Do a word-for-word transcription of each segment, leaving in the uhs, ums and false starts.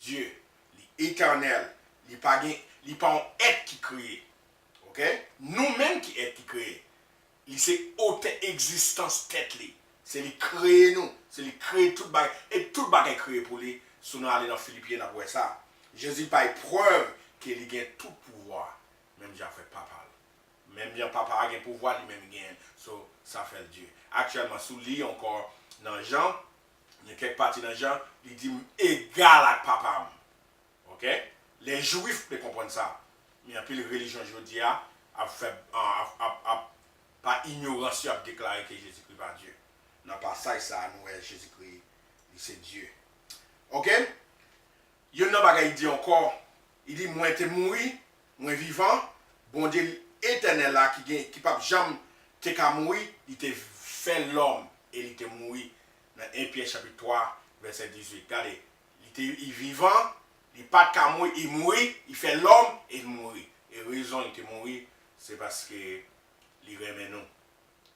Dye, li etènèl, li pa gen, li pa yon èt ki kreye. Oke? Nou menm ki èt ki kreye. Li se otè egzistans tèt li. Se li kreye nou. Se li kreye tout bagay. E tout bagay kreye pou li. Si nou ale nan Filipyen, n ap wè sa. Jezi bay prèv ke li gen tout pouvwa. Menm jan avèk Papa l. Menm jan Papa a gen pouvwa, li menm genyen. So, sa fè l Dye. Aktyèlman, si w li ankò nan Jan, gen kèk pati nan Jan, li di, "M egal ak Papa m." Oke? Lè Jwif te konprann sa. Men anpil relijyon jodi a ap fè, ap, ap, ap, pa inyorans yo ap deklare ke Jezikri pa Dye. Nan pasaj sa a, nou wè Jezikri, li se Dye. Oke? Youn nan bagay li di ankò, li di, "Mwen te mouri, mwen vivan, Bondye etènèl la ki gen, ki p ap janm te ka mouri, li te fè lòm e li te mouri." Nan en Pyè chapit twa, vèsè dizuit. Gade, li te, li vivan, li pa t ka mouri, li mouri, li fè lòm e li mouri. E rezon li te mouri, se paske li renmen nou.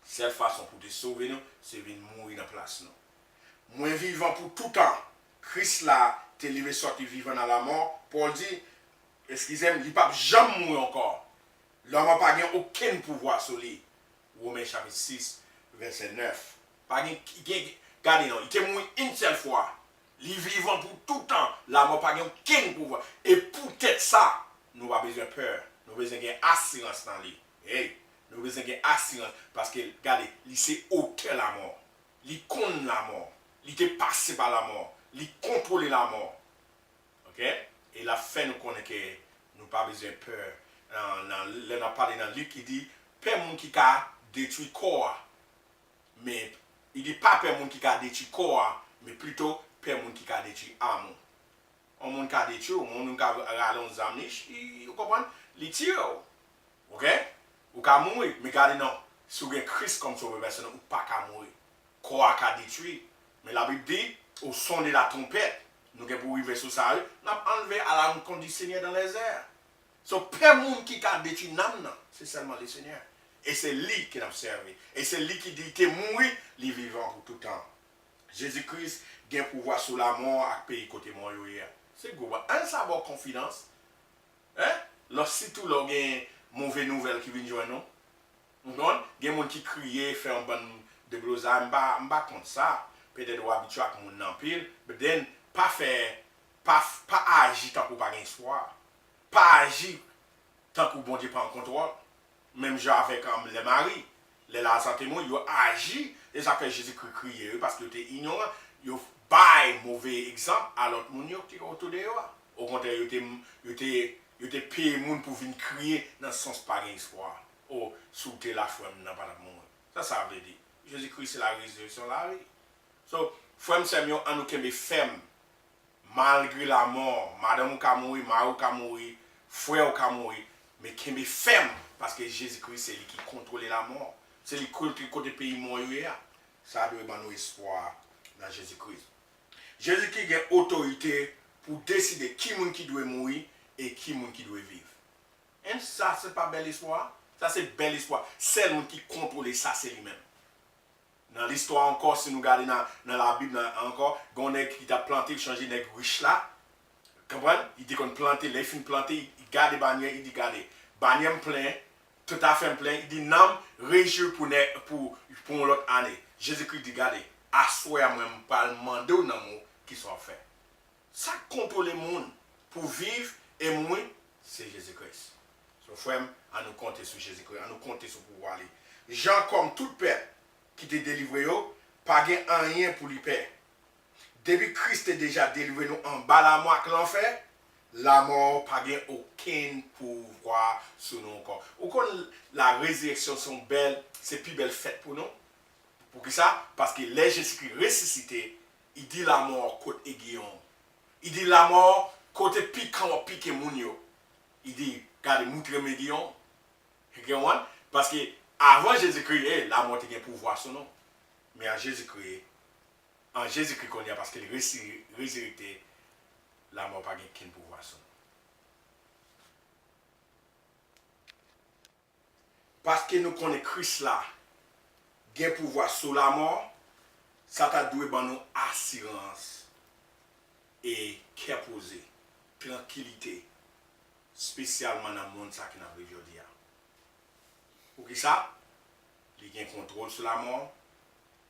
Sèl fason pou te sove nou, se vin mouri nan plas nou. "Mwen vivan pou toutan." Kris la te leve sòti vivan nan lanmò. Pòl di, eskize m, li p ap janm mouri ankò. Lanmò pa gen okenn pouvwa sou li. Women chapit sis, vèsè nèf. Pa gen, gen, gade non, li te mouri yon sèl fwa. Li vivan pou toutan. Lanmò pa gen okenn pouvwa. E poutèt sa, nou pa bezwen pè. Nou bezwen gen asirans nan li. Hey, nou bezwen gen asirans. Paske, gade, li se otè lanmò. Li konn lanmò. Li te pase pa lanmò. Li kontwole lanmò. Oke? E l ap fè nou konnen ke nou pa bezwen pè. Nan, nan, lè n ap pale nan Lik, li di, pè moun ki ka detwi kò a. Men, li di pa pè moun ki ka detwi kò a, men pito pè moun ki ka detwi am ou. Yon moun ka detwi w, yon moun ka rale yon zam li, li, ou konprann? Li tiye w. Oke? Ou ka mouri, men gade non. Si w gen Kris kòm sovè pèsonèl, ou pa ka mouri. Kò a ka detwi. Men Labib di, au son de la trompette, nou gen pou rive sou sa, wi. N ap enlever à la rencontre du Seigneur dans les airs. So, pè moun ki ka detwi nanm nan, se sèlman Lesenyè. E se li ke n ap sèvi. E se li ki di li te mouri, li vivan pou toutan. Jezi Kris gen pouvwa sou lamò ak peyi kote mò yo ye a. Se gwo ba-, ann sa ba w konfidans. Hein? Lò, sitou lè w gen move nouvèl ki vin jwenn ou. Ou konprann? Gen moun ki kriye, fè yon bann deblozay, m pa, m pa kont sa. Petèt ou abitye ak moun nan anpil, but then, pa fè, pa, pa aji tankou w pa gen espwa. Pa aji tankou Bondye pa an kontwòl. Menm jan avèk, um, lè Mari, lè Laza te mouri, yo aji, e sa fè Jezikri kriye yo, paske yo te inyoran, yo bay move egzanp a lòt moun yo ki te otou de yo a. Okontrè, yo te, yo te, yo te peye moun pou vin kriye nan sans pa gen espwa. O, si w te la, frè m nan pa t ap mouri. Sa sa vle di? Jezikri se la rezireksyon, lavi. So, frè m, sè m yo, ann nou kenbe fèm. Malgre lamò, madanm ou ka mouri, mari w ka mouri, frè w ka mouri, men kenbe fèm, paske Jezikri se li ki kontwole lamò. Se li kote, kote peyi mò yo ye a. Sa dwe ban nou espwa nan Jezikri. Jezikri gen otorite pou deside ki moun ki dwe mouri e ki moun ki dwe viv. And sa, se pa bèl espwa? Sa se bèl espwa. Sèl moun ki kontwole sa, se li menm. Nan listwa ankò, si nou gade nan, nan Labib nan ankò, gen yon nèg ki t ap plante, li chanje nèg rich la. Konprann? Li te konn plante, lè li fin plante, li, li gade banyè, li di, "Gade, banyè m plen, tout afè m plen." Li di, "Nanm, rejwi w pou nè-, pou, pou yon lòt ane." Jezikri di, "Gade, aswè a mwen, m pral mande w nanm ou, kisa w ap fè?" Sa k kontwole moun pou viv e mouri, se Jezi Kris. So, frè m, ann nou konte sou Jezi Kris, ann nou konte sou pouvwa li. Jan, kòm tout pèp ki te delivre yo, pa gen anyen pou li pè. Depi Kris te deja delivre nou anba lamò ak lanfè, lamò pa gen okenn pouvwa sou nou ankò. Ou konn, la rezireksyon se yon bèl, se pi bèl fèt pou nou. Poukisa? Paske lè Jezikri resisite, li di lamò, "Kot egiyon w?" Li di lamò, "Kote pikan w ap pike moun yo?" Li di, "Gade, moutre m egiyon w." Ou konprann? Paske avan Jezikri, e, lamò te gen pouvwa sou nou. Men an Jezikri, an Jezikri kounye a, paske li resi-, rezirekte, lamò pa gen kenn pouvwa sou nou. Paske nou konnen Kris la gen pouvwa sou lamò, sa ta dwe ban nou asirans. e kè poze, trankilite, espesyalman nan mond sa ke n ap viv jodi a. Poukisa? Li gen kontwòl sou lamò,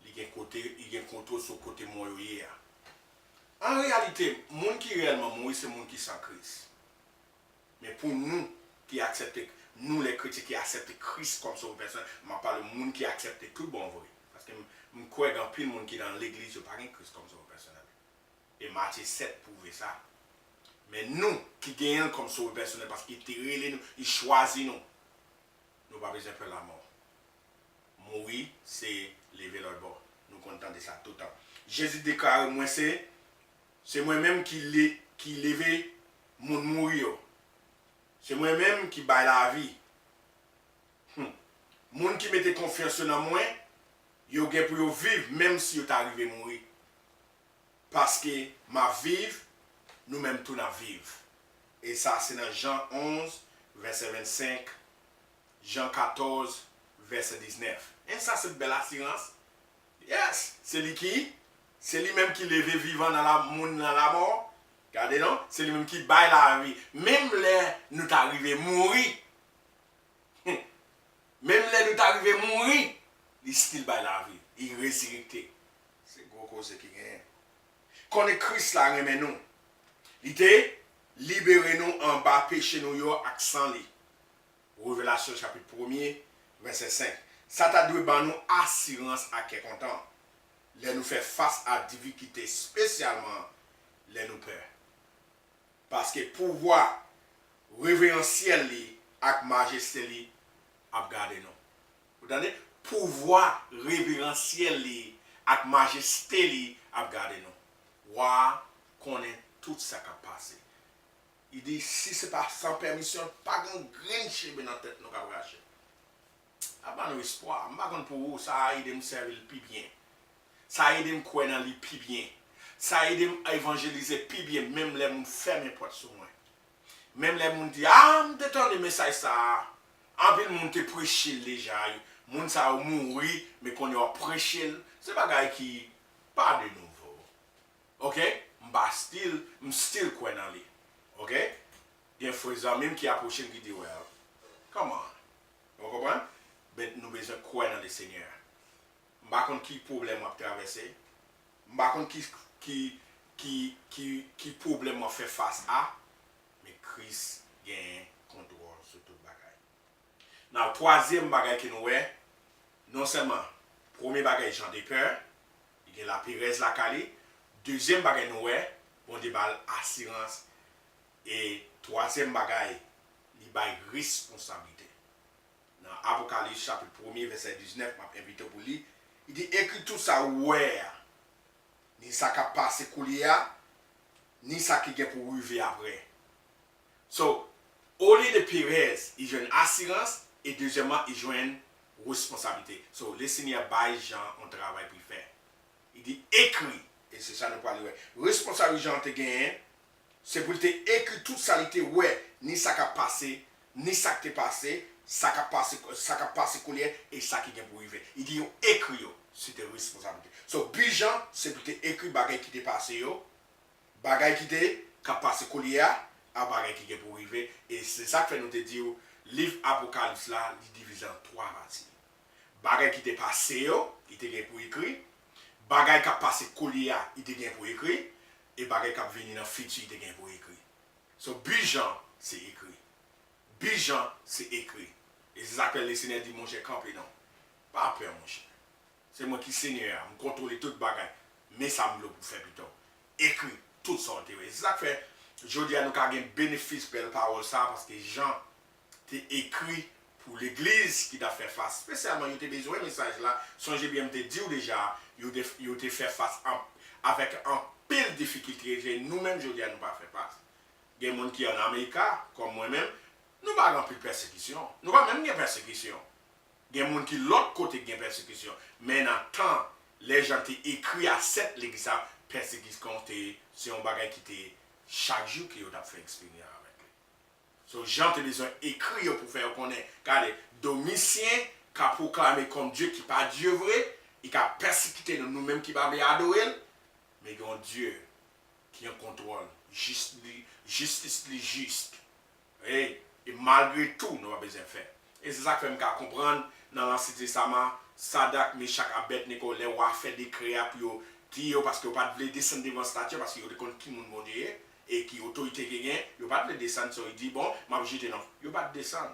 li gen kote, li gen kontwòl sou kote mò yo ye a. An reyalite, moun ki reyèlman mouri, se moun ki san Kris. Men pou nou ki aksepte, nou lè kretyen ki aksepte Kris kòm sovè pèsonèl, m ap pale moun ki aksepte tout bon vre. Paske m, m kwè gen anpil moun ki nan legliz, yo pa gen Kris kòm sovè pèsonèl. E Matye sèt pwouve sa. Men nou ki genyen l kòm sovè pèsonèl, paske li te rele nou, li chwazi nou, nou pa bezwen pè lamò. Mouri, se leve lòt bò. Nou konn tande sa toutan. Jezi deklare, mwen se, se mwen menm ki, le, ki leve moun mouri yo. Se mwen menm ki bay lavi. Hmm. Moun ki mete konfyans yo nan mwen, yo gen pou yo viv, menm si yo ta rive mouri. Paske m ap viv, nou menm tou n ap viv. E sa se nan Jan onz, vèsè vennsenk, Jan katòz, vèsè diznèf. E sa se bèl asirans. Yes, se li ki, se li menm ki leve vivan nan la, moun nan lamò. Gade non, se li menm ki bay lavi. Menm lè nou ta rive mouri, menm lè nou ta rive mouri, li still bay lavi. Li rezirèkte. Se gwo koze ki genyen. Konnen Kris la renmen nou. Li te libere nou anba peche nou yo ak san li. Revelasyon chapit premye, vèsè senk. Sa ta dwe ban nou asirans ak kè kontan lè nou fè fas a difikilte, espesyalman lè nou pè. Paske pouvwa reveransyèl li ak majeste li ap gade nou. Ou tande? Pouvwa reveransyèl li ak majeste li ap gade nou. Wa a konnen tout sa k ap pase. Li di, si se pa san pèmisyon, pa gen yon grenn cheve nan tèt nou k ap rache. Sa ban nou espwa. M pa konn pou ou, sa ede m sèvi l pi byen. Sa ede m kwè nan li pi byen. Sa ede m evanjelize pi byen, menm lè moun fèmen pòt sou mwen. Menm lè moun di, a, m te tande mesaj sa a. Anpil moun te preche l deja. Moun sa yo mouri, men kounye a w ap preche l. Se bagay ki pa de nouvo. Oke? M pa still, m still kwè nan li. Oke? Gen frè zanmi m ki apwoche m ki di, well, come on. Ou konprann? Men nou bezwen kwè nan Lesenyè. M pa konn ki pwoblèm w ap travèse. M pa konn ki, ki, ki, ki, ki pwoblèm w ap fè fas a. Men Kris genyen kontwòl sou tout bagay. Nan twazyèm bagay ke nou wè, non sèlman, premye bagay, Jan te pè, li gen laperèz lakay li. Dezyèm bagay nou wè, Bondye ba l asirans. E twazyèm bagay, li bay responsablite. Nan Apokalips chapit premye, vèsè diznèf, m ap envite w pou li. Li di, ekri tout sa ou wè a, ni sa k ap pase koulye a, ni sa ki gen pou rive apre. So, olye de perèz, li jwenn asirans, e dezyèmman, li jwenn responsablite. So, Lesenyè bay Jan yon travay pou l fè. Li di, ekri, e se sa nou pral wè. Responsablite Jan te genyen, se pou l te ekri tout sa li te wè, ni sa k ap pase, ni sa k te pase, sa k ap pase, sa k ap pase koulye a, e sa ki gen pou rive. Li di yo ekri yo, se te responsablite. So, bi Jan, se pou l te ekri bagay ki te pase yo, bagay ki te, k ap pase koulye a, ak bagay ki gen pou rive. E se sa k fè nou te di w, liv Apokalips la, li divize an twa pati. Bagay ki te pase yo, li te gen pou ekri. Bagay k ap pase koulye a, li te gen pou ekri. E bagay k ap vini nan fiti, li te gen pou ekri. So, bi Jan, se ekri. Bi Jan, se ekri. E se sa k fè Lesenyè di, monchè, kanpe non. Pa pè, monchè. Se mwen ki Senyè a, m kontwole tout bagay. Men sa m vle w pou fè pito. Ekri tout sa w te wè. Se sa k fè, jodi a, nou ka gen benefis bèl pawòl sa a, paske Jan te ekri pou legliz ki t ap fè fas. Espesyalman, yo te bezwen mesaj la. Sonje byen, m te di w deja, yo te, yo te fè fas an, avèk anpil difikilte, ke nou menm, jodi a, nou pa fè fas. Gen moun ki ann Amerika, kòm mwen menm, nou pa gen anpil pèsekisyon. Nou pa menm gen pèsekisyon. Gen moun ki lòt kote ki gen pèsekisyon. Men nan tan, lè Jan te ekri a sèt legliz sa, pèsekisyon te, se yon bagay ki te chak jou ke yo t ap fè eksperyans avèk li. So, Jan te bezwen ekri yo pou fè yo konnen, gade, Domisyen ka pwoklame kòm Dye ki pa Dye vre, li ka pèsekite nou, nou menm ki pa vle adore l, men gen yon Dye ki an kontwòl. Jis li, jistis li jis. E, e malgre tou, nou pa bezwen fè. E se sa k fè m ka konprann, nan Lansent Testaman, Sadak, Mechak, Abèdnego, lè wa fè dekrè a pou yo tiye yo, paske yo pa t vle desann devan estati a, paske yo te konn ki moun Bondye ye, e ki otorite ke gen, yo pa t vle desann, so, yo di, bon, m ap jete nan, yo pa t desann.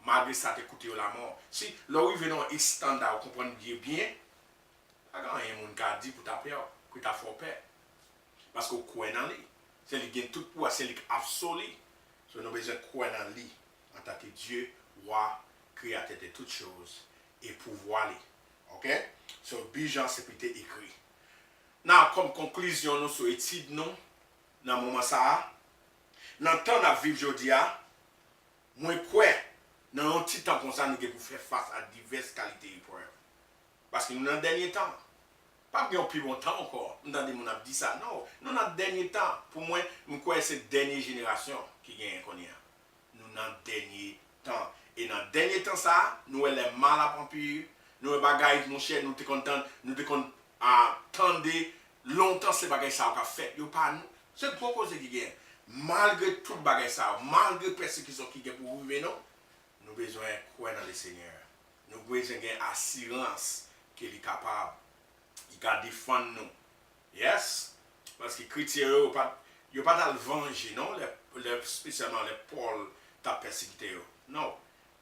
Malgre sa te koute yo lamò. Si, lè w rive nan yon estanda, ou konprann Bondye byen, pa gen anyen moun ka di pou ta pè w, pou ta fè w pè. Paske w kwè nan li. Se li ki gen tout pouvwa, se li ki absoli. So, nou bezwen kwè nan li antanke Dye, wa, kreyatè de tout choz, e pouvwa li. Oke? So, Bijan se pou te ekri. Nan, kòm konklizyon nou sou etid nou, nan moman sa a, nan tan n ap viv jodi a, mwen kwè, nan yon ti tan konsa, nou gen pou fè fas a divès kalite eprèv. Paske nou nan dènye tan. P ap gen yon pi bon tan ankò. M tande moun ap di sa. Non, nou nan dènye tan. Pou mwen, m kwè se dènye jenerasyon ki genyen kounye a. Nou nan dènye tan. E nan dènye tan sa a, nou wè lè mal ap anpire, nou wè bagay, monchè, nou te konn tann, nou te konn, a, tande lontan se bagay sa yo k ap fèt. Yo pa nou. Se gwo koze ki gen. Malgre tout bagay sa yo, malgre pèsekisyon ki gen pou rive nou, nou bezwen kwè nan Lesenyè. Nou bezwen gen asirans ke li kapab, li ka defann nou. Yes! Paske kretyen yo, yo pa t, yo pa t al vanje, non, lè, lè, espesyalman lè Pòl t ap pèsekite yo. Non.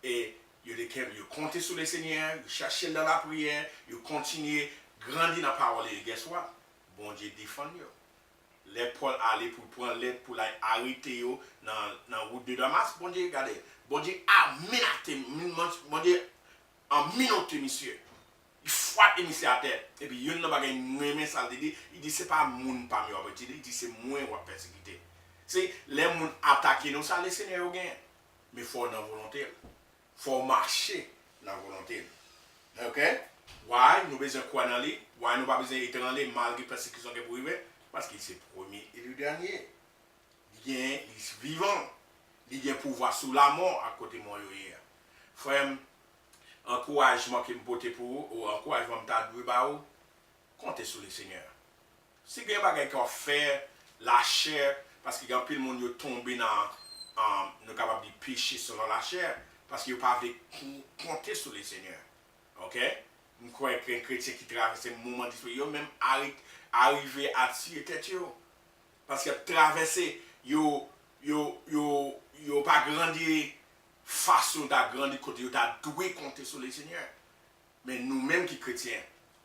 E yo te kenbe, yo konte sou Lesenyè, yo chache l nan lapriyè, yo kontinye grandi nan pawòl li. E guess what? Bondye defann yo. Lè Pòl ale pou l pran lèt pou l al arete yo nan, nan wout de Damas, Bondye, gade, Bondye amenote, Bondye amenote misye. Li frape misye atè. Epi youn nan bagay m renmen sa l te di, li di se pa moun pami yo ap retire, li di se mwen w ap pèsekite. Se lè moun atake nou, sa Lesenyè yo genyen. Men fò w nan volonte l. Fò w mache nan volonte l. Oke? Why? Nou bezwen kwè nan li. Why? Nou pa bezwen etranle malgre pèsekisyon gen pou rive. Paske li se premye e le dènye. Li gen, li vivan. Li gen pouvwa sou lamò ak kote mò yo ye a. Frè m, ankourajman ke m pote pou ou, ou ankourajman m ta dwe ba ou, konte sou Lesenyè. Si gen bagay ke w ap fè, lachè, paske gen anpil moun yo tonbe nan, um, nou kapab di peche selon lachè, paske yo pa vle kou-, konte sou Lesenyè. Oke? M kwè gen kretyen ki travèse moman difisil, yo menm ari-, arive a tiye tèt yo. Paske y ap travèse, yo, yo, yo, yo pa grandi fason yo ta grandi kote yo ta dwe konte sou Lesenyè. Men nou menm ki kretyen,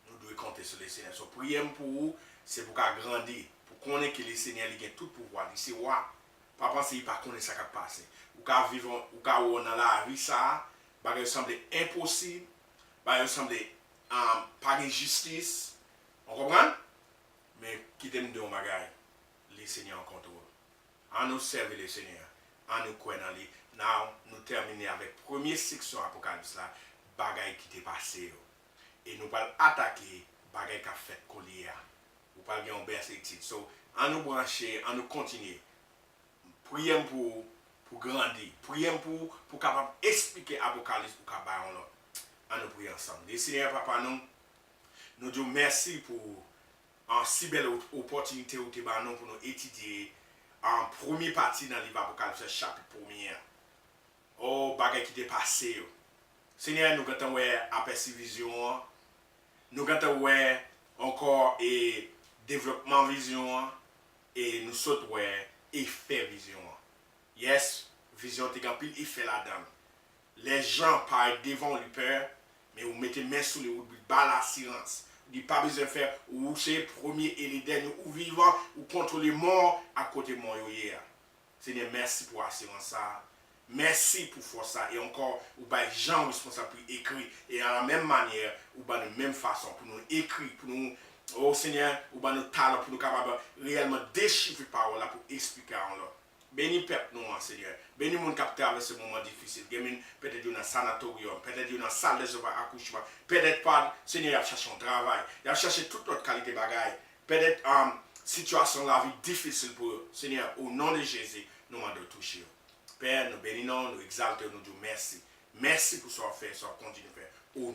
nou dwe konte sou Lesenyè. So, priyè m pou ou, se pou w ka grandi, pou w konnen ke Lesenyè, li gen tout pouvwa, li se wa. Pa panse li pa konnen sa k ap pase. Ou ka viv, ou ka wè w nan lavi sa a, bagay yo sanble enposib, bagay yo sanble, um, pa gen jistis. Ou konprann? Men kite m di w yon bagay, Lesenyè an kontwòl. Ann nou sèvi Lesenyè. Ann nou kwè nan li. Now, nou tèmine avèk premye seksyon Apokalips la, bagay ki te pase yo. E nou pral atake bagay k ap fèt kounye a. Ou pral gen yon bèl etid. So, ann nou branche, ann nou kontinye. Priyè m pou ou, pou grandi. Priyè m pou ou, pou kapab esplike Apokalips ou ka bay yon lòt. Ann nou priye ansanm. Lesenyè, Papa nou, nou di w mèsi pou an si bèl op-, opòtinite ou te ba nou pou nou etidye an premye pati nan liv Apokalips, chapit premye a. O, bagay ki te pase yo. Senyè, nou gentan wè apèsi vizyon an. Nou gentan wè ankò e devlopman vizyon an. E nou sot wè efè vizyon an. Yes, vizyon an te gen anpil efè ladan l. Lè Jan parèt devan w, li pè, men ou mete men sou li, ou ba l asirans. Ou di pa bezwen fè, ou se premye e le dènye, ou vivan, ou kontwole mò ak kote mò yo ye a. Senyè, mèsi pou asirans sa a. Mèsi pou fòs sa a. E ankò, ou bay Jan responsab pou ekri. E a la menm manyè, ou ban nou menm fason pou nou ekri, pou nou, o Senyè, ou ban nou talan pou nou kapab reyèlman dechifre pawòl la pou eksplike a yon lòt. Beni pèp nou an, Senyè. Beni moun k ap travèse moman difisil. Gen moun, petèt yo nan sanatoryòm, petèt yo nan sal de akouchman, petèt pa, Senyè, y ap chache yon travay. Y ap chache tout lòt kalite bagay. Petèt, um, sitiyasyon lavi difisil pou yo. Senyè, o non de Jezi, nou mande w touche yo. Pè, nou beni non w, nou egzalte w, nou di w mèsi. Mèsi pou sa w ap fè, sa w ap kontinye fè. O